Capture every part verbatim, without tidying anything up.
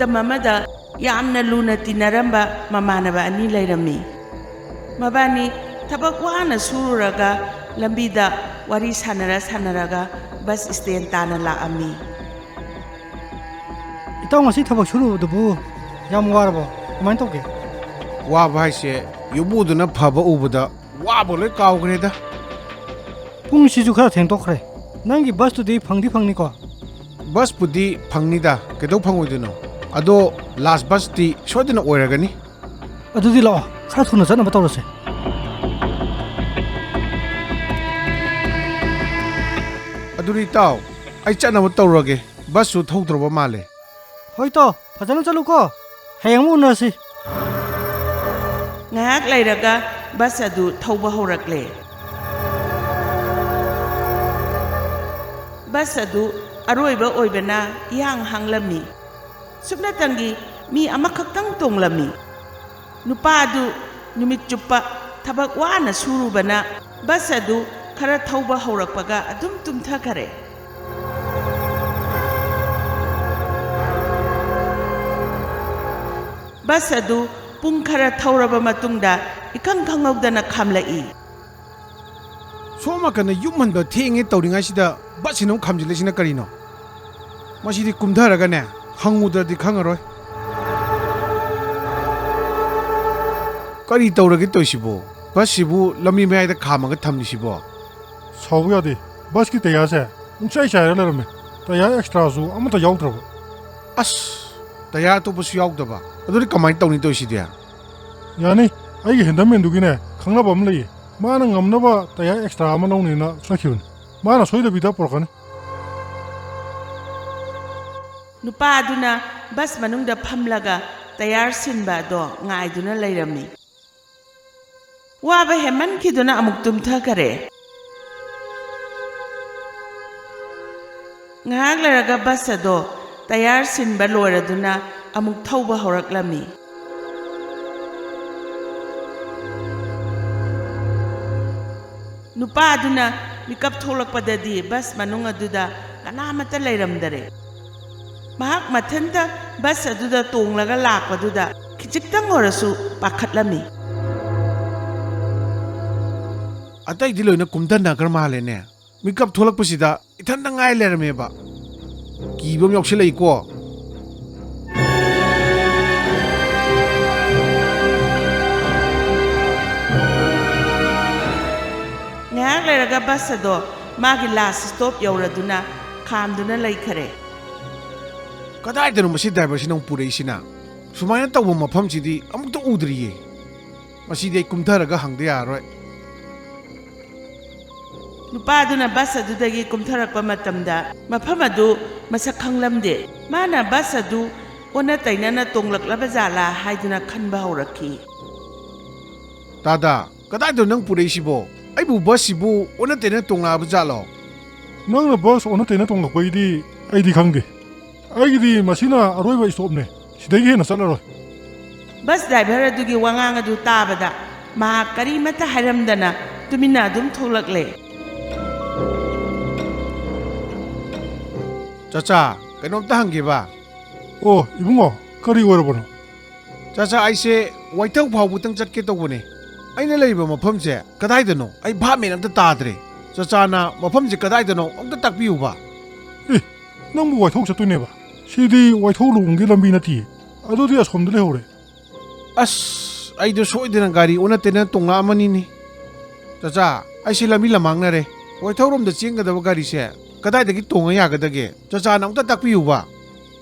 ꯃꯇꯝ ꯑꯃꯗ ꯌꯥꯝꯅ ꯂꯨꯅ ꯇꯤꯟꯅꯔꯝꯕ ꯃꯃꯥꯟꯅꯕ ꯑꯅꯤ ꯂꯩꯔꯝꯃꯤ꯫ ꯃꯕꯥꯅꯤ ꯊꯕꯛ ꯋꯥꯅ ꯁꯨꯔꯨꯔꯒ ꯂꯝꯕꯤꯗ ꯋꯥꯔꯤ ꯁꯥꯟꯅꯔ ꯁꯥꯟꯅꯔꯒ ꯕꯁ ꯁ꯭ꯇꯦꯟ ꯇꯥꯅ ꯂꯥꯛꯑꯝꯃꯤ꯫ ꯏꯇꯥꯎ, ꯉꯁꯤ ꯊꯕꯛ ꯁꯨꯔꯨꯕꯗꯨꯕꯨ ꯌꯥꯝ ꯋꯥꯔꯕꯣ? ꯀꯃꯥꯏꯅ ꯇꯧꯒꯦ? ꯋꯥꯕ ꯍꯥꯏꯁꯦ ꯌꯨꯝꯕꯨꯗꯨꯅ ꯐꯕ ꯎꯕꯗ ꯋꯥꯕ ꯂꯣꯏ ꯀꯥꯎꯈ꯭ꯔꯦꯗ꯫ ꯄꯨꯡꯁꯤꯁꯨ ꯈꯔ ꯊꯦꯡꯗꯣꯛꯈ꯭ꯔꯦ꯫ ꯅꯪꯒꯤ ꯕꯁꯇꯨꯗꯤ ꯐꯪꯗꯤ ꯐꯪꯅꯤꯀꯣ? ꯕꯁꯄꯨꯗꯤ ꯐꯪꯅꯤꯗ, ꯀꯩꯗꯧ ꯐꯪꯉꯣꯏꯗꯣꯏꯅꯣ? ꯑꯗꯣ ꯂꯥꯁ ꯕꯁꯇꯤ ꯁꯣꯏꯗꯅ ꯑꯣꯏꯔꯒꯅꯤ꯫ ꯑꯗꯨꯗꯤ ꯂꯥꯛꯑꯣ, ꯈꯔ ꯊꯨꯅ ꯆꯠꯅꯕ ꯇꯧꯔꯁꯦ꯫ ꯑꯗꯨꯗꯤ ꯏꯇꯥꯎ, ꯑꯩ ꯆꯠꯅꯕ ꯇꯧꯔꯒꯦ꯫ ꯕꯁꯁꯨ ꯊꯧꯗ꯭ꯔꯕ ꯃꯥꯜꯂꯦ꯫ ꯍꯣꯏ ꯇꯥꯎ, ꯐꯖꯅ ꯆꯠꯂꯨꯀꯣ꯫ ꯍꯌꯦꯡ ꯑꯃꯨꯛ ꯎꯅꯔꯁꯤ꯫ ꯉꯥꯏꯍꯥꯛ ꯂꯩꯔꯒ ꯕꯁ ꯑꯗꯨ ꯊꯧꯕ ꯍꯧꯔꯛꯂꯦ꯫ ꯕꯁ ꯑꯗꯨ ꯑꯔꯣꯏꯕ ꯑꯣꯏꯕꯅ ꯏꯍꯥꯡ ꯍꯥꯡꯂꯝꯃꯤ꯫ ꯁꯨꯞꯅꯇꯪꯒꯤ ꯃꯤ ꯑꯃꯈꯛꯇꯪ ꯇꯣꯡꯂꯝꯃꯤ꯫ ꯅꯨꯄꯥ ꯑꯗꯨ ꯅꯨꯃꯤꯠ ꯆꯨꯞꯄ ꯊꯕꯛ ꯋꯥꯅ ꯁꯨꯔꯨꯕꯅ ꯕꯁ ꯑꯗꯨ ꯈꯔ ꯊꯧꯕ ꯍꯧꯔꯛꯄꯒ ꯑꯗꯨꯝ ꯇꯨꯝꯊꯈꯔꯦ꯫ ꯕꯁ ꯑꯗꯨ ꯄꯨꯡ ꯈꯔ ꯊꯧꯔꯕ ꯃꯇꯨꯡꯗ ꯏꯈꯪ ꯈꯪꯍꯧꯗꯅ ꯈꯥꯝꯂꯛꯏ꯫ ꯁꯣꯝ ꯅꯥꯀꯟꯗ ꯌꯨꯝ ꯍꯟꯕ ꯊꯦꯡꯉꯦ ꯇꯧꯔꯤꯉꯩꯁꯤꯗ ꯕꯁꯁꯤꯅ ꯑꯃꯨꯛ ꯈꯥꯝꯖꯤꯜꯂꯛꯏꯁꯤꯅ ꯀꯔꯤꯅꯣ? ꯃꯁꯤꯗꯤ ꯀꯨꯝꯊꯔꯒꯅꯦ, ꯍꯪꯉꯨꯗ꯭ꯔꯗꯤ ꯈꯪꯉꯔꯣꯏ꯫ ꯀꯔꯤ ꯇꯧꯔꯒꯦ ꯇꯧꯔꯤꯁꯤꯕꯣ? ꯕꯁꯁꯤꯕꯨ ꯂꯝꯕꯤ ꯃꯌꯥꯏꯗ ꯈꯥꯝꯃꯒ ꯊꯝꯂꯤꯁꯤꯕꯣ? ꯁꯥꯎꯕ ꯌꯥꯗꯦ, ꯕꯁꯀꯤ ꯇꯌꯥꯔꯁꯦ ꯄꯨꯡꯆꯥꯏ ꯆꯥꯏꯔ ꯂꯩꯔꯝꯃꯦ꯫ ꯇꯌꯥꯔ ꯑꯦꯛꯁꯇ꯭ꯔꯥꯁꯨ ꯑꯃꯠꯇ ꯌꯥꯎꯗ꯭ꯔꯕ꯫ ꯑꯁ, ꯇꯌꯥꯔ ꯑꯇꯣꯞꯄꯁꯨ ꯌꯥꯎꯗꯕ? ꯑꯗꯨꯗꯤ ꯀꯃꯥꯏꯅ ꯇꯧꯅꯤ ꯇꯧꯔꯤꯁꯤꯗꯤ? ꯌꯥꯅꯤ, ꯑꯩꯒꯤ ꯍꯦꯟꯗꯜꯃꯦꯟꯗꯨꯒꯤꯅꯦ, ꯈꯪꯅꯕ ꯑꯃ ꯂꯩꯌꯦ꯫ ꯃꯥꯅ ꯉꯝꯅꯕ ꯇꯌꯥꯔ ꯑꯦꯛꯁꯇ꯭ꯔꯥ ꯑꯃ ꯂꯧꯅꯦꯅ ꯆꯠꯈꯤꯕꯅꯤ꯫ ꯃꯥꯅ ꯁꯣꯏꯗꯕꯤꯗ ꯄꯨꯔꯛꯀꯅꯤ꯫ ꯅꯨꯄꯥ ꯑꯗꯨꯅ ꯕꯁ ꯃꯅꯨꯡꯗ ꯐꯝꯂꯒ ꯇꯌꯥꯔ ꯁꯤꯟꯕ ꯑꯗꯣ ꯉꯥꯏꯗꯨꯅ ꯂꯩꯔꯝꯃꯤ꯫ ꯋꯥꯕ ꯍꯦꯟꯃꯟꯈꯤꯗꯨꯅ ꯑꯃꯨꯛ ꯇꯨꯝꯊꯈꯔꯦ꯫ ꯉꯥꯏꯍꯥꯛ ꯂꯩꯔꯒ ꯕꯁ ꯑꯗꯣ ꯇꯌꯥꯔ ꯁꯤꯟꯕ ꯂꯣꯏꯔꯗꯨꯅ ꯑꯃꯨꯛ ꯊꯧꯕ ꯍꯧꯔꯛꯂꯝꯃꯤ꯫ ꯅꯨꯄꯥ ꯑꯗꯨꯅ ꯃꯤꯀꯞ ꯊꯣꯛꯂꯛꯄꯗꯗꯤ ꯕꯁ ꯃꯅꯨꯡ ꯑꯗꯨꯗ ꯀꯅꯥꯃꯠꯇ ꯂꯩꯔꯝꯗꯔꯦ꯫ ꯃꯍꯥꯛ ꯃꯊꯟꯇ ꯕꯁ ꯑꯗꯨꯗ ꯇꯣꯡꯂꯒ ꯂꯥꯛꯄꯗꯨꯗ ꯈꯤꯖꯤꯛꯇꯪ ꯑꯣꯏꯔꯁꯨ ꯄꯥꯈꯠꯂꯝꯃꯤ꯫ ꯑꯇꯩꯗꯤ ꯂꯣꯏꯅ ꯀꯨꯝꯊꯅꯈ꯭ꯔ ꯃꯥꯜꯂꯦꯅꯦ꯫ ꯃꯤꯀꯞ ꯊꯣꯛꯂꯛꯄꯁꯤꯗ ꯏꯊꯟꯇ ꯉꯥꯏ ꯂꯩꯔꯝꯃꯦꯕ꯫ ꯀꯤꯕ ꯑꯃ ꯌꯥꯎꯁꯤꯜꯂꯛꯏꯀꯣ꯫ ꯉꯥꯏꯍꯥꯛ ꯂꯩꯔꯒ ꯕꯁ ꯑꯗꯣ ꯃꯥꯒꯤ ꯂꯥꯁ ꯁ꯭ꯇꯣꯞ ꯌꯧꯔꯗꯨꯅ ꯈꯥꯝꯗꯨꯅ ꯂꯩꯈꯔꯦ꯫ ꯀꯗꯥꯏꯗꯅꯣ ꯃꯁꯤ ꯗ꯭ꯔꯥꯏꯚꯔꯁꯤꯅ ꯑꯃꯨꯛ ꯄꯨꯔꯛꯏꯁꯤꯅ? ꯁꯨꯃꯥꯏꯅ ꯇꯧꯕ ꯃꯐꯝꯁꯤꯗꯤ ꯑꯃꯨꯛꯇ ꯎꯗ꯭ꯔꯤꯌꯦ꯫ ꯃꯁꯤꯗꯤ ꯑꯩ ꯀꯨꯝꯊꯔꯒ ꯍꯪꯗ ꯌꯥꯔꯔꯣꯏ꯫ ꯅꯨꯄꯥꯗꯨꯅ ꯕꯁ ꯑꯗꯨꯗꯒꯤ ꯀꯨꯝꯊꯔꯛꯄ ꯃꯇꯝꯗ ꯃꯐꯝ ꯑꯗꯨ ꯃꯁꯛ ꯈꯪꯂꯝꯗꯦ꯫ ꯃꯥꯅ ꯕꯁ ꯑꯗꯨ ꯑꯣꯟꯅ ꯇꯩꯅꯅ ꯇꯣꯡꯂꯛꯂꯕ ꯖꯥꯠꯂꯥ ꯍꯥꯏꯗꯨꯅ ꯈꯟꯕ ꯍꯧꯔꯛꯈꯤ꯫ ꯇꯥꯗꯥ, ꯀꯗꯥꯏꯗꯅꯣ ꯅꯪ ꯄꯨꯔꯛꯏꯁꯤꯕꯣ? ꯑꯩꯕꯨ ꯕꯁꯁꯤꯕꯨ ꯑꯣꯟꯅ ꯇꯩꯅ ꯇꯣꯡꯂꯛꯑꯕ ꯖꯥꯠꯂꯣ? ꯅꯪꯅ ꯕꯁ ꯑꯣꯟꯅ ꯇꯩꯅ ꯇꯣꯡꯂꯛꯄꯒꯤꯗꯤ ꯑꯩꯗꯤ ꯈꯪꯗꯦ꯫ ꯑꯩꯒꯤꯗꯤ ꯃꯁꯤꯅ ꯑꯔꯣꯏꯕ ꯁ꯭ꯇꯣꯞꯅꯦ꯫ ꯁꯤꯗꯒꯤ ꯍꯦꯟꯅ ꯆꯠꯂꯔꯣꯏ꯫ ꯕꯁ ꯗ꯭ꯔꯥꯏꯚꯔ ꯑꯗꯨꯒꯤ ꯋꯥꯉꯥꯡ ꯑꯗꯨ ꯇꯥꯕꯗ ꯃꯍꯥꯛ ꯀꯔꯤꯃꯠꯇ ꯍꯥꯏꯔꯝꯗꯅ ꯇꯨꯃꯤꯟꯅ ꯑꯗꯨꯝ ꯊꯣꯛꯂꯛꯂꯦ꯫ ꯆꯥꯆꯥ, ꯀꯩꯅꯣꯝꯇ ꯍꯪꯒꯦꯕ꯫ ꯑꯣ, ꯏꯕꯨꯡꯉꯣ, ꯀꯔꯤ ꯑꯣꯏꯔꯕꯅꯣ? ꯆꯥꯆꯥ, ꯑꯩꯁꯦ ꯋꯥꯏꯊꯧ ꯐꯥꯎꯕꯇꯪ ꯆꯠꯀꯦ ꯇꯧꯕꯅꯦ꯫ ꯑꯩꯅ ꯂꯩꯔꯤꯕ ꯃꯐꯝꯁꯦ ꯀꯗꯥꯏꯗꯅꯣ? ꯑꯩ ꯚꯥꯞ ꯃꯦꯟ ꯑꯝꯇ ꯇꯥꯗ꯭ꯔꯦ꯫ ꯆꯥꯆꯥꯅ ꯃꯐꯝꯁꯦ ꯀꯗꯥꯏꯗꯅꯣ ꯑꯝꯇ ꯇꯥꯛꯄꯤꯌꯨꯕ꯫ ꯑꯦ, ꯅꯪꯕꯨ ꯋꯥꯏꯊꯧ ꯆꯠꯇꯣꯏꯅꯦꯕ? ꯁꯤꯗꯤ ꯋꯥꯏꯊꯧ ꯂꯨꯍꯣꯡꯒꯤ ꯂꯝꯕꯤ ꯅꯠꯇꯤꯌꯦ꯫ ꯑꯗꯨꯗꯤ ꯑꯁꯣꯝꯗ ꯂꯩꯍꯧꯔꯦ꯫ ꯑꯁ, ꯑꯩꯗꯣ ꯁꯣꯏꯗꯅ ꯒꯥꯔꯤ ꯑꯣꯟꯅ ꯇꯩꯅ ꯇꯣꯡꯂꯛꯑꯃꯅꯤꯅꯦ꯫ ꯆꯥꯆꯥ, ꯑꯩꯁꯦ ꯂꯝꯕꯤ ꯂꯃꯥꯡꯅꯔꯦ꯫ ꯋꯥꯏꯊꯧꯔꯣꯝꯗ ꯆꯦꯟꯒꯗꯕ ꯒꯥꯔꯤꯁꯦ ꯀꯗꯥꯏꯗꯒꯤ ꯇꯣꯡꯉ ꯌꯥꯒꯗꯒꯦ? ꯆꯥꯆꯥꯅ ꯑꯝꯇ ꯇꯥꯛꯄꯤꯌꯨꯕ꯫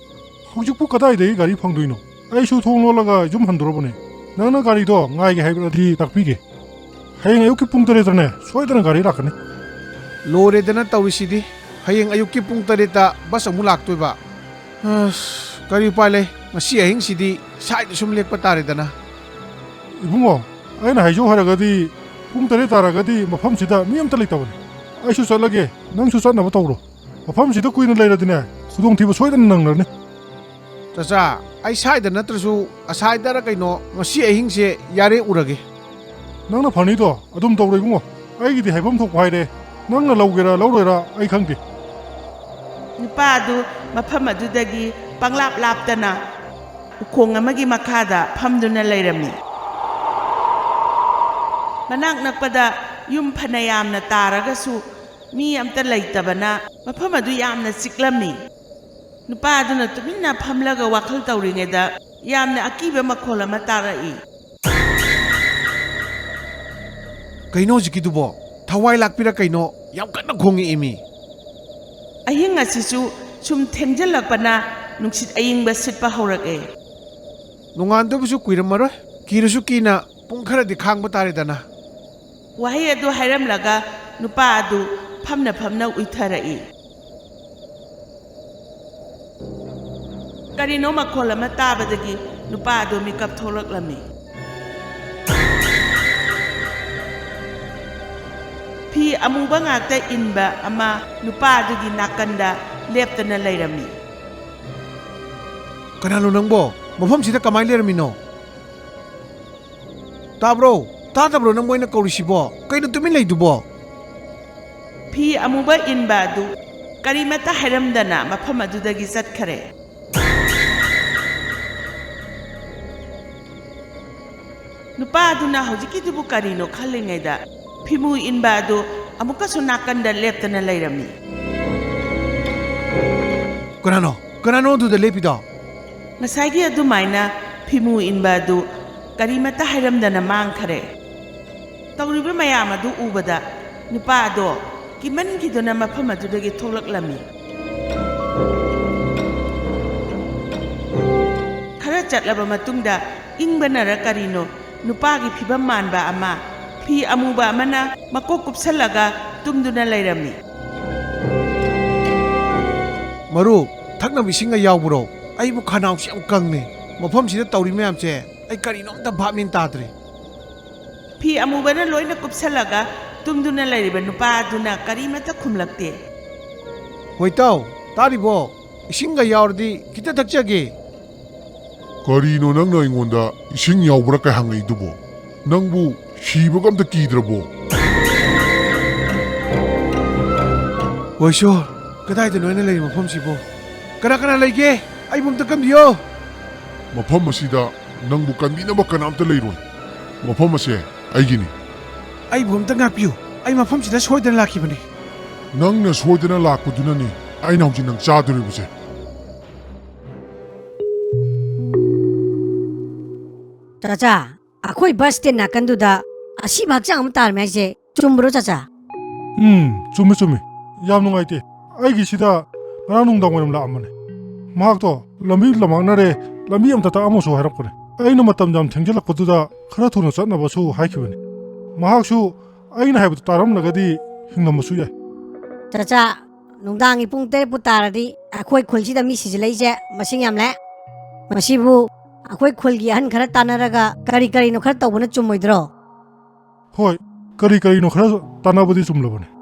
ꯍꯧꯖꯤꯛꯄꯨ ꯀꯗꯥꯏꯗꯒꯤ ꯒꯥꯔꯤ ꯐꯪꯗꯣꯏꯅꯣ? ꯑꯩꯁꯨ ꯊꯣꯡ ꯂꯣꯜꯂꯒ ꯌꯨꯝ ꯍꯟꯗꯣꯔꯕꯅꯦ꯫ ꯅꯪꯅ ꯒꯥꯔꯤꯗꯣ ꯉꯥꯏꯒꯦ ꯍꯥꯏꯕꯗꯤ ꯇꯥꯛꯄꯤꯒꯦ꯫ ꯍꯌꯦꯡ ꯑꯌꯨꯛꯀꯤ ꯄꯨꯡ ꯇꯔꯦꯠꯇꯅꯦ ꯁꯣꯏꯗꯅ ꯒꯥꯔꯤ ꯂꯥꯛꯀꯅꯤ꯫ ꯂꯣꯏꯔꯦꯗꯅ ꯇꯧꯔꯤꯁꯤꯗꯤ꯫ ꯍꯌꯦꯡ ꯑꯌꯨꯛꯀꯤ ꯄꯨꯡ ꯇꯔꯦꯠꯇ ꯕꯁ ꯑꯃꯨꯛ ꯂꯥꯛꯇꯣꯏꯕ꯫ ꯑꯁ, ꯀꯔꯤ ꯎꯄꯥꯏ ꯂꯩ? ꯉꯁꯤ ꯑꯍꯤꯡꯁꯤꯗꯤ ꯁ꯭ꯋꯥꯏꯗ ꯁꯨꯝ ꯂꯦꯛꯄ ꯇꯥꯔꯦꯗꯅ꯫ ꯏꯕꯨꯡꯉꯣ, ꯑꯩꯅ ꯍꯥꯏꯖꯧ ꯍꯥꯏꯔꯒꯗꯤ ꯄꯨꯡ ꯇꯔꯦꯠ ꯇꯥꯔꯒꯗꯤ ꯃꯐꯝꯁꯤꯗ ꯃꯤ ꯑꯝꯇ ꯂꯩꯇꯕꯅꯤ꯫ ꯑꯩꯁꯨ ꯆꯠꯂꯒꯦ, ꯅꯪꯁꯨ ꯆꯠꯅꯕ ꯇꯧꯔꯣ꯫ ꯃꯐꯝꯁꯤꯗ ꯀꯨꯏꯅ ꯂꯩꯔꯗꯤꯅꯦ, ꯈꯨꯗꯣꯡꯊꯤꯕ ꯁꯣꯏꯗꯅ ꯅꯪꯅꯔꯅꯤ꯫ ꯆꯥꯆꯥ, ꯑꯩ ꯁ꯭ꯋꯥꯏꯗ ꯅꯠꯇ꯭ꯔꯁꯨ ꯑꯁ꯭ꯋꯥꯏꯗꯔ ꯀꯩꯅꯣ ꯉꯁꯤ ꯑꯍꯤꯡꯁꯦ ꯌꯥꯔꯦ ꯎꯔꯒꯦ꯫ ꯅꯪꯅ ꯐꯅꯤꯗꯣ ꯑꯗꯨꯝ ꯇꯧꯔꯣ ꯏꯕꯨꯡꯉꯣ꯫ ꯑꯩꯒꯤꯗꯤ ꯍꯥꯏꯐꯝ ꯊꯣꯛꯄ ꯍꯥꯏꯔꯦ꯫ ꯅꯪꯅ ꯂꯧꯒꯦꯔꯥ ꯂꯧꯔꯣꯏꯔꯥ ꯑꯩ ꯈꯪꯗꯦ꯫ ꯅꯨꯄꯥ ꯑꯗꯨ ꯃꯐꯝ ꯑꯗꯨꯗꯒꯤ ꯄꯪꯂꯥꯞ ꯂꯥꯞꯇꯅ ꯎꯈꯣꯡ ꯑꯃꯒꯤ ꯃꯈꯥꯗ ꯐꯝꯗꯨꯅ ꯂꯩꯔꯝꯃꯤ꯫ ꯃꯅꯥꯛ ꯅꯛꯄꯗ ꯌꯨꯝ ꯐꯅ ꯌꯥꯝꯅ ꯇꯥꯔꯒꯁꯨ, ꯃꯤ ꯑꯝꯇ ꯂꯩꯇꯕꯅ ꯃꯐꯝ ꯑꯗꯨ ꯌꯥꯝꯅ ꯆꯤꯛꯂꯝꯃꯤ꯫ ꯅꯨꯄꯥ ꯑꯗꯨꯅ ꯇꯨꯃꯤꯟꯅ ꯐꯝꯂꯒ ꯋꯥꯈꯜ ꯇꯧꯔꯤꯉꯩꯗ, ꯌꯥꯝꯅ ꯑꯀꯤꯕ ꯃꯈꯣꯜ ꯑꯃ ꯇꯥꯔꯛꯏ꯫ ꯀꯩꯅꯣ ꯍꯧꯖꯤꯛꯀꯤꯗꯨꯕꯣ? ꯊꯋꯥꯏ ꯂꯥꯛꯄꯤꯔ ꯀꯩꯅꯣ ꯌꯥꯝ ꯀꯟꯅ ꯈꯣꯡꯉꯛꯑꯦꯃꯤ꯫ ꯑꯍꯤꯡ ꯑꯁꯤꯁꯨ ꯁꯨꯝ ꯊꯦꯡꯖꯤꯜꯂꯛꯄꯅ ꯅꯨꯡꯁꯤꯠ ꯑꯏꯪꯕ ꯁꯤꯠꯄ ꯍꯧꯔꯛꯑꯦ꯫ ꯅꯣꯡꯉꯥꯟꯗꯕꯁꯨ ꯀꯨꯏꯔꯝꯃꯔꯣꯏ꯫ ꯀꯤꯔꯁꯨ ꯀꯤꯅ ꯄꯨꯡ ꯈꯔꯗꯤ ꯈꯥꯡꯕ ꯇꯥꯔꯦꯗꯅ꯫ ꯋꯥꯍꯩ ꯑꯗꯨ ꯍꯥꯏꯔꯝꯂꯒ ꯅꯨꯄꯥ ꯑꯗꯨ ꯐꯝꯅ ꯐꯝꯅ ꯎꯏꯊꯔꯛꯏ꯫ ꯀꯔꯤꯅꯣ ꯃꯈꯣꯜ ꯑꯃ ꯇꯥꯕꯗꯒꯤ ꯅꯨꯄꯥ ꯑꯗꯨ ꯃꯤꯀꯞ ꯊꯣꯛꯂꯛꯂꯝꯃꯤ꯫ ꯐꯤ ꯑꯃꯨꯕ ꯉꯥꯛꯇ ꯏꯟꯕ ꯑꯃ ꯅꯨꯄꯥ ꯑꯗꯨꯒꯤ ꯅꯥꯀꯟꯗ ꯂꯦꯞꯇꯅ ꯂꯩꯔꯝꯃꯤ꯫ ꯀꯅꯥꯅꯣ ꯅꯪꯕꯣ? ꯃꯐꯝꯁꯤꯗ ꯀꯃꯥꯏꯅ ꯂꯩꯔꯝꯃꯤꯅꯣ? ꯇꯥꯕ꯭ꯔꯣ? ꯇꯥꯗꯕ꯭ꯔꯣ ꯅꯪꯕꯨ ꯑꯩꯅ ꯀꯧꯔꯤꯁꯤꯕꯣ? ꯀꯩꯅꯣ ꯇꯨꯃꯤꯟ ꯂꯩꯗꯨꯕꯣ? ꯐꯤ ꯑꯃꯨꯕ ꯏꯟꯕ ꯑꯗꯨ ꯀꯔꯤꯃꯠꯇ ꯍꯥꯏꯔꯝꯗꯅ ꯃꯐꯝ ꯑꯗꯨꯗꯒꯤ ꯆꯠꯈꯔꯦ꯫ ꯅꯨꯄꯥ ꯑꯗꯨꯅ ꯍꯧꯖꯤꯛꯀꯤꯗꯨꯕꯨ ꯀꯔꯤꯅꯣ ꯈꯜꯂꯤꯉꯩꯗ, ꯐꯤꯃꯨ ꯏꯟꯕ ꯑꯗꯨ ꯑꯃꯨꯛꯀꯁꯨ ꯅꯥꯀꯟꯗ ꯂꯦꯞꯇꯅ ꯂꯩꯔꯝꯃꯤ꯫ ꯀꯅꯥꯅꯣ? ꯀꯅꯥꯅꯣ ꯑꯗꯨꯗ ꯂꯦꯞꯄꯤꯗꯣ? ꯉꯁꯥꯏꯒꯤ ꯑꯗꯨꯃꯥꯏꯅ ꯐꯤꯃꯨ ꯏꯟꯕ ꯑꯗꯨ ꯀꯔꯤꯃꯠꯇ ꯍꯥꯏꯔꯝꯗꯅ ꯃꯥꯡꯈꯔꯦ꯫ ꯇꯧꯔꯤꯕ ꯃꯌꯥꯝ ꯑꯗꯨ ꯎꯕꯗ ꯅꯨꯄꯥ ꯑꯗꯣ ꯀꯤꯃꯟꯈꯤꯗꯨꯅ ꯃꯐꯝ ꯑꯗꯨꯗꯒꯤ ꯊꯣꯛꯂꯛꯂꯝꯃꯤ꯫ ꯈꯔ ꯆꯠꯂꯕ ꯃꯇꯨꯡꯗ, ꯏꯪꯕꯅꯔ ꯀꯔꯤꯅꯣ, ꯅꯨꯄꯥꯒꯤ ꯐꯤꯕꯝ ꯃꯥꯟꯕ ꯑꯃ, ꯐꯤ ꯑꯃꯨꯕ ꯑꯃꯅ ꯃꯀꯣꯛ ꯀꯨꯞꯁꯜꯂꯒ ꯇꯨꯝꯗꯨꯅ ꯂꯩꯔꯝꯃꯤ꯫ ꯃꯔꯨꯞ, ꯊꯛꯅꯕ ꯏꯁꯤꯡꯒ ꯌꯥꯎꯕ꯭ꯔꯣ? ꯑꯩꯕꯨ ꯈꯅꯥꯎꯁꯤ ꯌꯥꯝ ꯀꯪꯉꯦ꯫ ꯃꯐꯝꯁꯤꯗ ꯇꯧꯔꯤ ꯃꯌꯥꯝꯁꯦ ꯑꯩ ꯀꯔꯤꯅꯣ ꯑꯝꯇ ꯚꯥꯞ ꯃꯦꯟ ꯇꯥꯗ꯭ꯔꯦ꯫ ꯐꯤ ꯑꯃꯨꯕꯅ ꯂꯣꯏꯅ ꯀꯨꯞꯁꯜꯂꯒ ꯇꯨꯝꯗꯨꯅ ꯂꯩꯔꯤꯕ ꯅꯨꯄꯥ ꯑꯗꯨꯅ ꯀꯔꯤꯃꯠꯇ ꯈꯨꯝꯂꯛꯇꯦ꯫ ꯍꯣꯏ ꯏꯇꯥꯎ, ꯇꯥꯔꯤꯕꯣ? ꯏꯁꯤꯡꯒ ꯌꯥꯎꯔꯗꯤ ꯈꯤꯇ ꯊꯛꯆꯒꯦ꯫ ꯀꯔꯤꯅꯣ ꯅꯪꯅ ꯑꯩꯉꯣꯟꯗ ꯏꯁꯤꯡ ꯌꯥꯎꯕ꯭ꯔꯥ ꯀꯥꯏ ꯍꯪꯉꯛꯏꯗꯨꯕꯣ? ꯅꯪꯕꯨ ꯁꯤꯕꯒ ꯑꯝꯇ ꯀꯤꯗ꯭ꯔꯕꯣ? ꯍꯣꯏ ꯁꯣꯔ, ꯀꯗꯥꯏꯗꯅꯣ ꯑꯩꯅ ꯂꯩꯔꯤꯕ ꯃꯐꯝꯁꯤꯕꯣ? ꯀꯅꯥ ꯀꯅꯥ ꯂꯩꯒꯦ? ꯑꯩꯕꯨ ꯑꯝꯇ ꯀꯟꯕꯤꯌꯣ꯫ ꯃꯐꯝ ꯑꯁꯤꯗ ꯅꯪꯕꯨ ꯀꯟꯕꯤꯅꯕ ꯀꯅꯥꯝꯇ ꯂꯩꯔꯣꯏ꯫ ꯃꯐꯝ ꯑꯁꯦ ꯑꯩꯒꯤꯅꯤ꯫ ꯑꯩꯕꯨ ꯑꯝꯇ ꯉꯥꯛꯄꯤꯌꯨ꯫ ꯑꯩ ꯃꯐꯝꯁꯤꯗ ꯁꯣꯏꯗꯅ ꯂꯥꯛꯈꯤꯕꯅꯤ꯫ ꯅꯪꯅ ꯁꯣꯏꯗꯅ ꯂꯥꯛꯄꯗꯨꯅꯅꯤ ꯑꯩꯅ ꯍꯧꯖꯤꯛ ꯅꯪ ꯆꯥꯗꯣꯔꯤꯕꯁꯦ꯫ ꯆꯥꯆꯥ, ꯑꯩꯈꯣꯏ ꯕꯁ ꯁ꯭ꯇꯦꯟ ꯅꯥꯀꯟꯗꯨꯗ ꯑꯁꯤꯕ ꯍꯛꯆꯥꯡ ꯑꯃ ꯇꯥꯔꯝꯃꯦ ꯍꯥꯏꯁꯦ ꯆꯨꯝꯕ꯭ꯔꯣ, ꯆꯥꯆꯥ? ꯎꯝ, ꯆꯨꯝꯃꯤ, ꯆꯨꯝꯃꯤ꯫ ꯌꯥꯝ ꯅꯨꯡꯉꯥꯏꯇꯦ꯫ ꯑꯩꯒꯤꯁꯤꯗ ꯉꯔꯥꯡ ꯅꯨꯡꯗꯥꯡ ꯋꯥꯏꯔꯝ ꯂꯥꯛꯑꯝꯕꯅꯦ꯫ ꯃꯍꯥꯛꯇꯣ ꯂꯝꯕꯤ ꯂꯝꯃꯥꯡꯅꯔꯦ, ꯂꯝꯕꯤ ꯑꯝꯇ ꯇꯥꯛꯑꯝꯃꯣꯁꯨ ꯍꯥꯏꯔꯛꯄꯅꯦ꯫ ꯑꯩꯅ ꯃꯇꯝ ꯌꯥꯝ ꯊꯦꯡꯖꯤꯜꯂꯛꯄꯗꯨꯗ ꯈꯔ ꯊꯨꯅ ꯆꯠꯅꯕꯁꯨ ꯍꯥꯏꯈꯤꯕꯅꯦ꯫ ꯃꯍꯥꯛꯁꯨ ꯑꯩꯅ ꯍꯥꯏꯕꯗꯨ ꯇꯥꯔꯝꯂꯒꯗꯤ ꯍꯤꯡꯂꯝꯕꯁꯨ ꯌꯥꯏ꯫ ꯆꯥꯆꯥ, ꯅꯨꯡꯗꯥꯡꯒꯤ ꯄꯨꯡ ꯇꯔꯦꯠꯄꯨ ꯇꯥꯔꯗꯤ ꯑꯩꯈꯣꯏ ꯈꯨꯜꯁꯤꯗ ꯃꯤ ꯁꯤꯖꯤꯜꯂꯛꯏꯁꯦ ꯃꯁꯤꯡ ꯌꯥꯝꯂꯦ꯫ ꯃꯁꯤꯕꯨ ꯑꯩꯈꯣꯏ ꯈꯨꯜꯒꯤ ꯑꯍꯟ ꯈꯔ ꯇꯥꯟꯅꯔꯒ ꯀꯔꯤ ꯀꯔꯤꯅꯣ ꯈꯔ ꯇꯧꯕꯅ ꯆꯨꯝꯃꯣꯏꯗ꯭ꯔꯣ? ꯍꯣꯏ, ꯀꯔꯤ ꯀꯔꯤꯅꯣ ꯈꯔ ꯇꯥꯟꯅꯕꯗꯤ ꯆꯨꯝꯂꯕꯅꯤ꯫